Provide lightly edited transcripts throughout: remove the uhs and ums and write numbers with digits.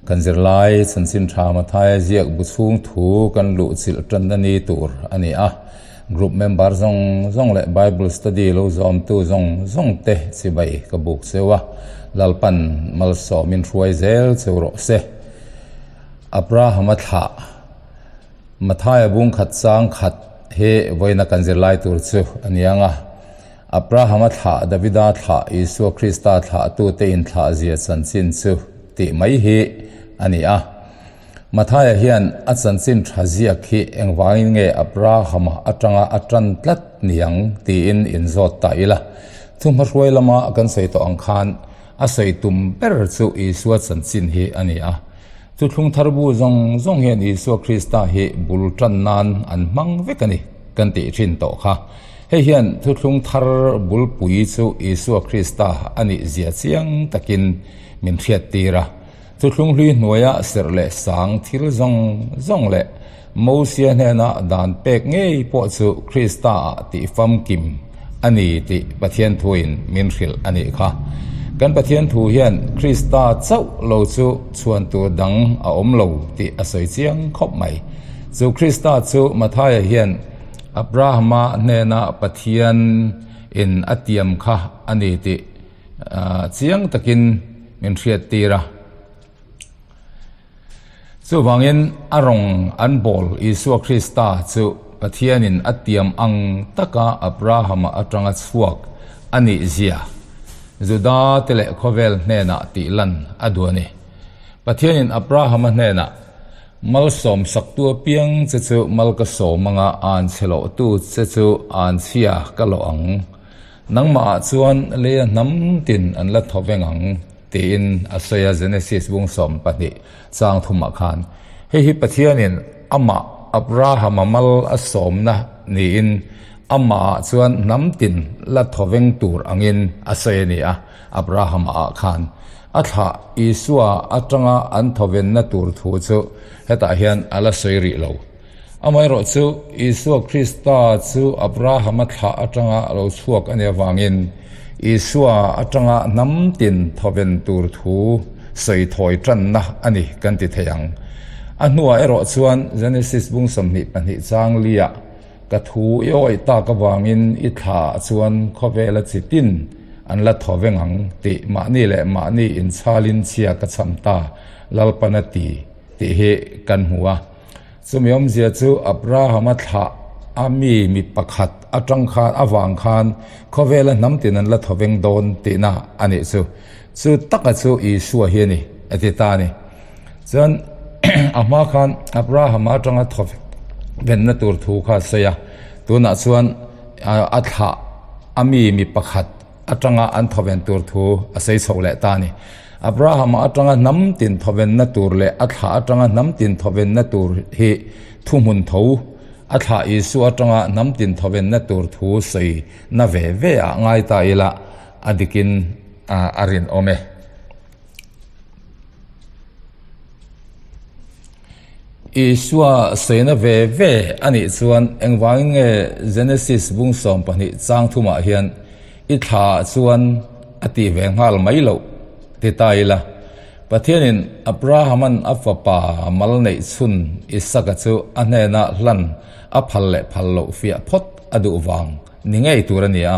Kan zirlai chanchin tha Mathaia ziak bu chhung thu kan luh chilh tanna ni tur a ni a. Group member zawng zawng leh Bible study lo zawmtu zawng zawng te chibai ka buk cheu a, Lalpan malsawmin hruai zel cheu rawh se. Abrahama thlah Mathaia bung khat chang khat hi vawiina kan zirlai tur chu a ni ang a. Abrahama thlah, Davida thlah, Isua Krista thlahtute inthlah zia chanchin chu tih mai hi a ni a. Mathaia hian a chanchin tha ziak hi engvangin nge Abrahama atanga a tan tlat niang tiin inzawt ta ila. Thuhmahruai lama kan sawi tawh ang khan a sawi tum ber chu Isua chanchin hi a ni a. Thuthlung thar bu zawng zawng hian Isua Krista hi bul tan nan an hmang vek a ni kan tih thin tawh kha. Hei hian thuthlung thar bulpui chu Isua Krista a nih zia chiang takin min hriat tir a. Thuthlung hlui hnuaia serh leh sang thil zawng zawng leh Mosia hnena dan pek ngei pawh chu Krista-ah tih famkim a ni tih Pathian thuin min hrilh a nih kha. Kan Pathian thu hian Krista chauh lo chu chhuan tur dang a awm lo tih a sawi chiang khawp mai. Chu Krista chu Mathaia hian Abrahama hnena Pathian in a tiam kha a ni tih chiang takin min hriat tir a. Chuvangin a rawng an bawl Isua Krista chu Pathianin a tiam ang taka Abrahama atanga chhuak a nih zia Juda te leh khawvel hnenah tih lan a duh a ni. Pathianin Abrahama hnenah, Malsawm saktu apiang che chu mal ka sawm anga an chhe lawhtu che chu an chhia ka lawh ang. Nangmahah chuan leia hnam tin an la thaw veng ang. Tiin a sawi a, Genesis bung 12 chang thumah khan. Hei hi Pathianin amah Abrahama mal a sawmna niin amahah chuan hnam tin la thawveng tur angin a sawi a ni a, Abrahama-ah khan. A thlah Isua atanga an thawvenna tur thu chu hetah hian a la sawi rih lo. Amaherawhchu, Isua Krista chu Abrahama thlah atanga a lo chhuak a nih avangin Isua atanga hnam tin thawven tur thu sawi thawi tanna a ni kan ti thei ang. A hnuah erawh chuan Genesis bung 22 chang liah ka thu i awih tak avangin i thlah chuan khawvela chi tin an la thawveng ang tih mahni leh mahni inchhalin chhia ka cham ta Lalpan a ti tih hi kan hmu a. Chumi awmzia chu Abrahama thlah a mi mi pakhat atang khan avang khan khawvela hnam tin an la thawveng dawn tihna a nih chu. Chu taka chu Isua hi a ni a ti ta a ni. Chuan a hma khan Abrahama atanga thawvenna tur thu kha a sawi a, tunah chuan a thlah a mi mi pakhat atanga an thawven tur thu a sawi chhoh leh ta a ni. Abrahama atanga hnam tin thawvenna tur leh a thlah atanga hnam tin thawvenna tur hi thuhmun tho, a thlah Isua atanga hnam tin thawvenna tur thu sawi na ve ve ah ngai ta ila a dikin a rinawm e. Isua sawina ve ve a nih chuan engvangin nge Genesis bung 12 chang thumah hian i thla ah chuan a tih ve nghal mai loh ti ta ila? Pathianin Abrahaman a fapa mal neih chhun Isaka chu a hnena hlan a phal leh phal loh fiah phawt a duh vang ni ngei tur a ni a.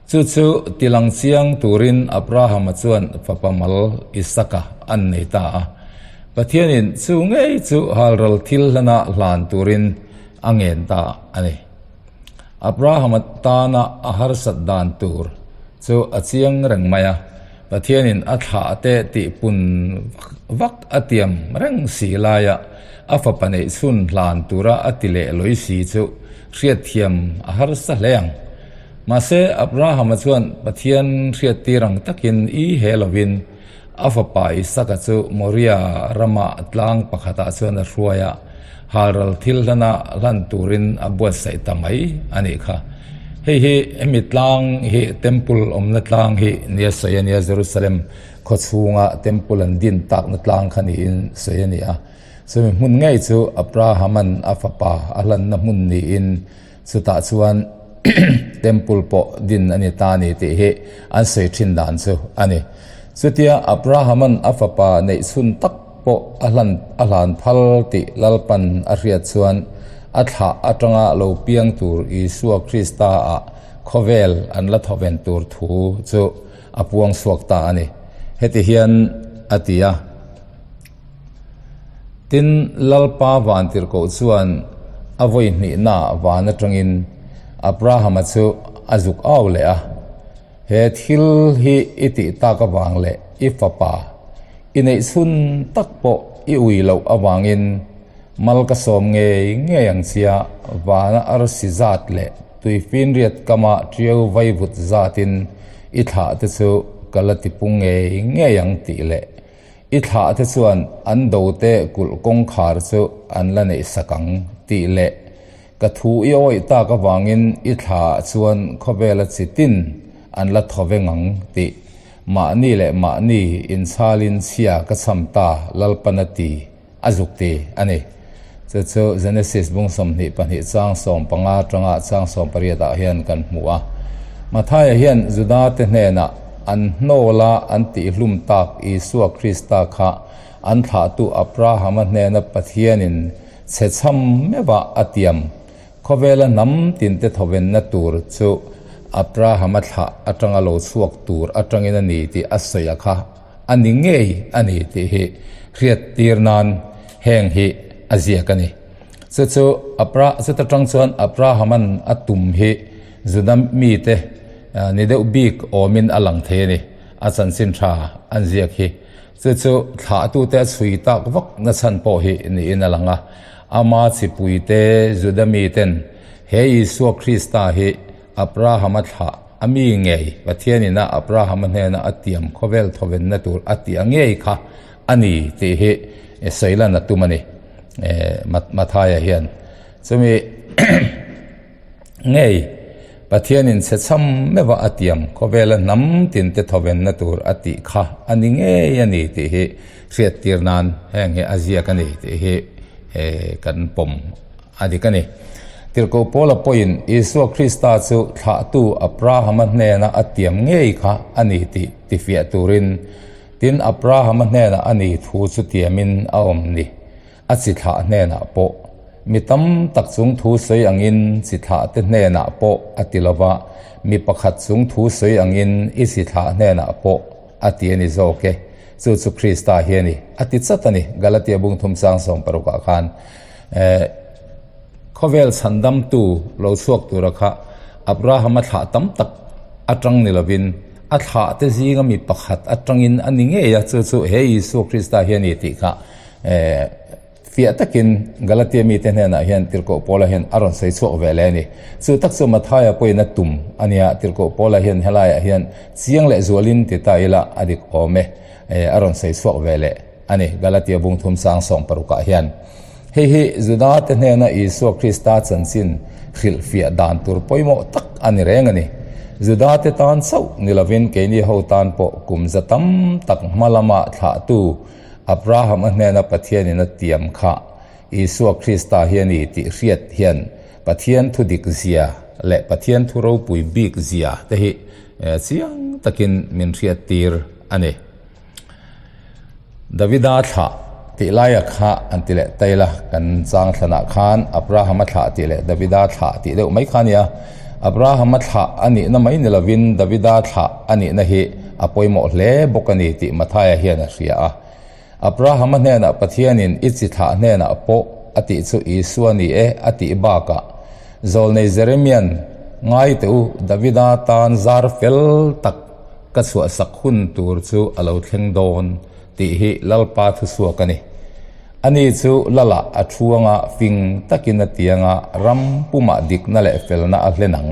Chu chu tilang chiang turin Abrahama chuan fapa mal Isaka an nei ta a. Pathianin chu ngei chu halral thil hlana hlan turin a ngen ta a ni. Abrahama tana a harsat dan tur chu a chiang reng mai a, Pathianin a thlah te tih pun vak vak a tiam reng si laia a fapa neih chhun hlan tura a ti leh lawi si chu hriatthiam a harsa hle ang. Mahse, Abrahama chuan Pathian hriattir ang takin i he lovin a fapa Isaka chu Moria rama tlang pakhatah chuan a hruai a, halral thil hlana hlan turin a buatsaih ta mai a nih kha. Hei hi hemi tlang hi Temple awmna tlang hi nia sawi a nia, Jerusalem khaw chhunga Temple an din takna tlang kha niin sawi a ni a. Chumi hmun ngei chu Abrahaman a fapa a hlanna hmun niin Chutah chuan Temple pawh din a ni ta a ni tih hi an sawi thin dan chu a ni. Chutia Abrahaman a fapa neih chhun tak pawh a hlan a hlan phal tih Lalpan a hriat chuan a thlah atanga lo piang tur Isua Krista ah khawvel an la thawven tur thu chu a puang chhuak ta a ni. Heti hian a ti a. Tin, Lalpa vantirhkoh chuan a vawi hnihnaah van atangin Abrahama chu a zuk au leh a, He thil hi i tih tak avang leh i fapa i neih chhun tak pawh i ui loh avangin mal ka sawm ngei ngei ang chia vana arsi zat leh tuifinriat kama tiau vaivut zatin i thlah te chu ka la tipung ngei ngei ang tih leh I thlah te chuan an dote kulh kawngkhar chu an la neih sak ang tih leh ka thu i awih tak avangin i thla ah chuan khawvela chi tin an la thaw veng ang tih mahni leh mahni inchhalin chhia ka chham ta Lalpan a ti a zuk ti a ni. Chu chu Genesis bung 22 chang 15 atanga chang 18 ah hian kan hmu a. Mathaia hian Juda te hnenah an hnawla an tihhlum tak Isua Krista kha an thlahtu Abrahama hnena Pathianin chhechham meuhah a tiam Khawvela hnam tinte thawvenna tur chu Abrahama thlah atanga lo chhuak tur atangin a ni tih a sawi a kha a ni ngei a ni tih hi hriattir nan heng hi a ziak a ni. Chu chu Abra chuta tang chuan Abrahaman a tum hi Juda mite ni deuh bik awmin a lang thei a ni, a chanchin tha an ziak hi. Chu chu thlahtute a chhui tak vak na chhan pawh hi niin a lang a. Ama chipuite Juda miten he Isua Krista hi Abrahama thlah a mi ngei Pathianina Abrahama hnena a tiam khawvel thawvenna tur a tih a ngei kha a ni tih hi sawilan a tum a ni Mathaia hian. Chumi ngei Pathianin chhechham meuha a tiam khawvela hnam tinte thawvenna tur a tih kha a ni ngei a ni tih hi hriattir nan heng hi a ziak a ni tih hi kan pawm a dik a ni. Tirhkoh Paula pawhin Isua Krista chu thlahtu Abrahama hnena a tiam ngei kha a ni tih tifiah turin tin Abrahama hnenah a ni thu chu tiamin a awm ni. A chi thlah hnenah pawh mi tam tak chung thu sawi angin chi thlah te hnenah pawh a ti lova, mi pakhat chung thu sawi angin i chi thlah hnenah pawh a ti a ni zawk e. Chu chu Krista hi a ni, a ti chat a ni, Galatia bung thum sang sawm parukah khan. Khawvel chhandamtu lo chhuak tura kha Abrahama thlah tam tak atang ni lovin a thlah te zinga mi pakhat atangin a ni ngei a, chu chu he Isua Krista hi a ni tih kha fiah takin Galatia mite hnenah hian Tirhkoh Paula hian a rawn sawi chhuak ve leh a ni. Chu tak chu Mathaia pawhin a tum a nia, Tirhkoh Paula hian helaiah hian chiang leh zualin ti ta ila a dik awm e, a rawn sawi chhuak ve leh a ni, Galatia bung thum sang sawm parukah hian. Hei hi Judate hnena Isua Krista chanchin hrilhfiah dan tur pawimawh tak a ni reng a ni. Judate tan chauh ni lovin keini ho tan pawh kum za tam tak hma lama thlahtu Abraham-a hnena Pathianin a tiam kha Isua Krista hi a ni tih hriat hian Pathian thu dik zia leh Pathian thu ropui bik zia te hi chiang takin min hriattir a ni. Davida thlah tih laia kha an ti leh tail a, kan chang thlanah khan Abraham-a thlah tih leh Davida thlah tih deuh mai kha a ni a. Abraham-a thlah a nihna mai ni lovin Davida thlah a nihna hi a pawimawh hle bawk a ni tih Mathaia hian a hria a. Abraham-a hnenah Pathianin i chi thlah hnenah pawh a tih chu Isua ni e a tih bakah Zawlnei Jeremia'n ngai teh u Davida tan zar fel tak ka chhuahsak hun tur chu a lo thleng dawn tih hi Lalpa thuchhuak a ni. Ani chu Lala a thuanga fing takin a tianga ram pumah dikna leh felna a hlen ang.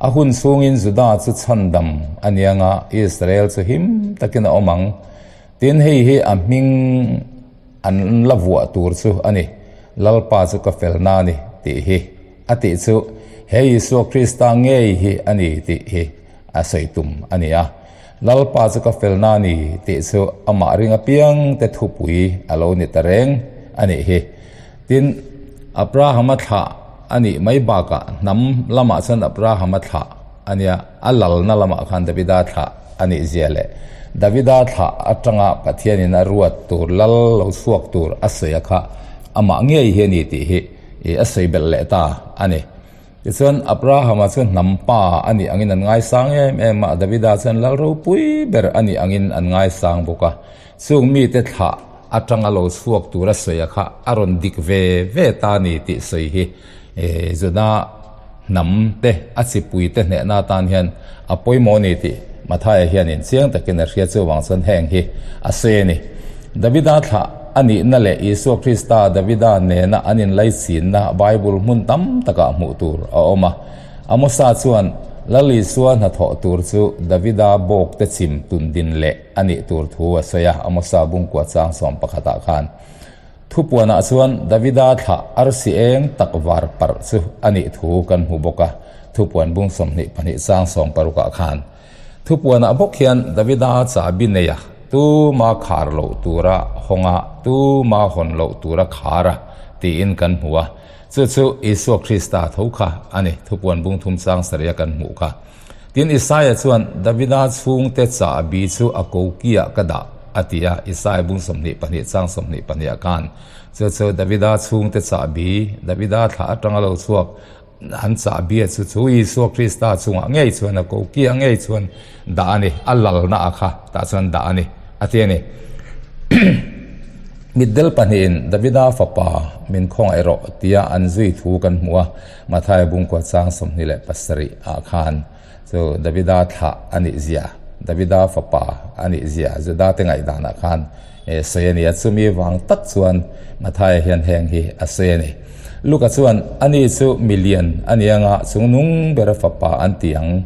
A hun chhungin Juda chu chhandam a nianga Israel chu him takin a awm ang. Tin, hei hi a hming an la vuah tur chu a ni, Lalpa chu ka felna a ni tih hi. A tih chu he Isua Krista ngei hi a ni tih hi a sawi tum a ni a. Lalpa chu ka felna a ni tih chu amah ring apiang te thupui a lo ni ta reng a nih hi. Tin, Abrahama thlah a nih mai bakah hnam lamah chuan Abrahama thlah a nia, a lalna lamah khan Davida thlah. a nih zia leh Davida thlah atanga Pathianin a ruat tur lal lo chhuak tur a sawi a kha amah ngei hi a ni tih hi a sawi belh leh ta a ni. Tichuan, Abrahama chu hnam pa a nih angin an ngaisang em em a, Davida chuan lal ropui ber a nih angin an ngaisang bawk a. Chung mite thlah atanga lo chhuak tura sawi a kha a rawn dik ve ve ta a ni tih sawi hi Juda hnam te a chipui te hnehna atan hian a pawimawh a ni tih Mathaia hianin chiang takin a hria chuvang chuan heng hi a sawi a ni. Davida thlah a nihna leh Isua Krista Davida nena an inlaichinna Bible hmun tam takah hmuh tur a awm a. Amosa chuan Lal Isua hnathawh tur chu Davida bawkte chim tundin leh a nih tur thu a sawi a, Amosa bungkua chang sawm pakhatah khan. Thupuanah chuan Davida thlah arsi eng tak var parh chu a nih thu kan hmu bawk a, Thupuan bung 22 chang sawm parukah khan. Thupuanah bawk hian Davida chahbi neia tuma khar loh tura hawnga tuma hawn loh tura khar a tiin kan hmu a, chu chu Isua Krista tho kha a ni, Thupuan bung thum chang sarih a kan hmuh kha. Tin, Isaia chuan, Davida chhungte chahbi chu a kokiah ka dah, a ti a, Isaia bung 22 chang 22 ah khan. Chu chu Davida chhungte chahbi, Davida thlah atanga lo chhuak an chahbia chu chu Isua Krista chungah ngei chuan a kokiah ngei chuan dah a ni, a lalna a kha tah chuan dah a ni, a ti a ni. Mitdel pahnihin Davida fapa min khawngaih rawh tia an zui thu kan hmu a. Mathaia bungkua chang 27 ah khan chu Davida thlah a nih zia, Davida fapa a nih zia Juda te ngaihdanah khan sawi a ni a, chumi vang tak chuan Mathaia hian heng hi a sawi a ni. Luka chuan, Ani chu milian a ni anga chungnung bera fapa an ti ang.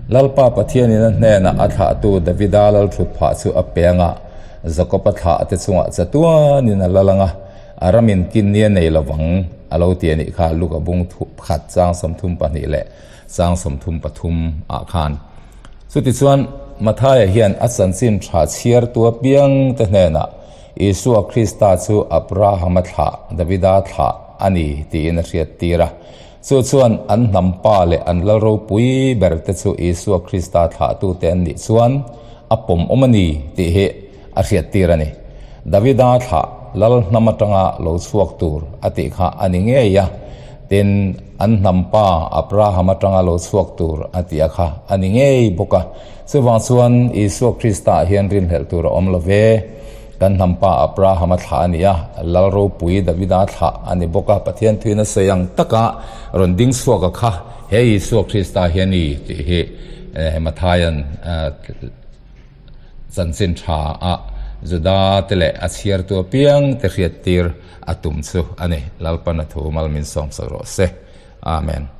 Lalpa Pathianin a hnenah a thlahtu Davida lalthutphah chu a pe anga Jakob-a thlah te chungah chatuanin a lal anga, A ramin kin ni a nei lo vang a lo ti a nih kha Luka bung khat chang 32 leh chang 33 ah khan. Chutichuan Mathaia hian a chanchin tha chhiartu apiang te hnenah Isua Krista chu Abrahama thlah, Davida thlah a ni tiin a hriat tir a. Chu chuan an hnam pa leh an lal ropui ber te chu Isua Krista thlahtute an nih chuan a pawm awm a ni tih hi a hriattir a ni. Davida thlah lal hnam atanga lo chhuak tur a tih kha a ni ngei a, tin, an hnam pa Abraham atanga lo chhuak tur a tih a kha a ni ngei bawk a. Chuvang chuan Isua Krista ah hian rinhlelh tur a awm lo ve. Kan hnam pa Abraham a thlah a ni a, lal ropui Davida thlah a ni bawk a, Pathian thuin a sawi ang taka rawn ding chhuak a kha he Isua Krista hi a ni tih hi Mathaia'n Chanchin tha a Juda te leh a chhiartu apiang te hriattir a tum chu a ni. Lalpan a thu mal min sawmsak rawh se. Amen.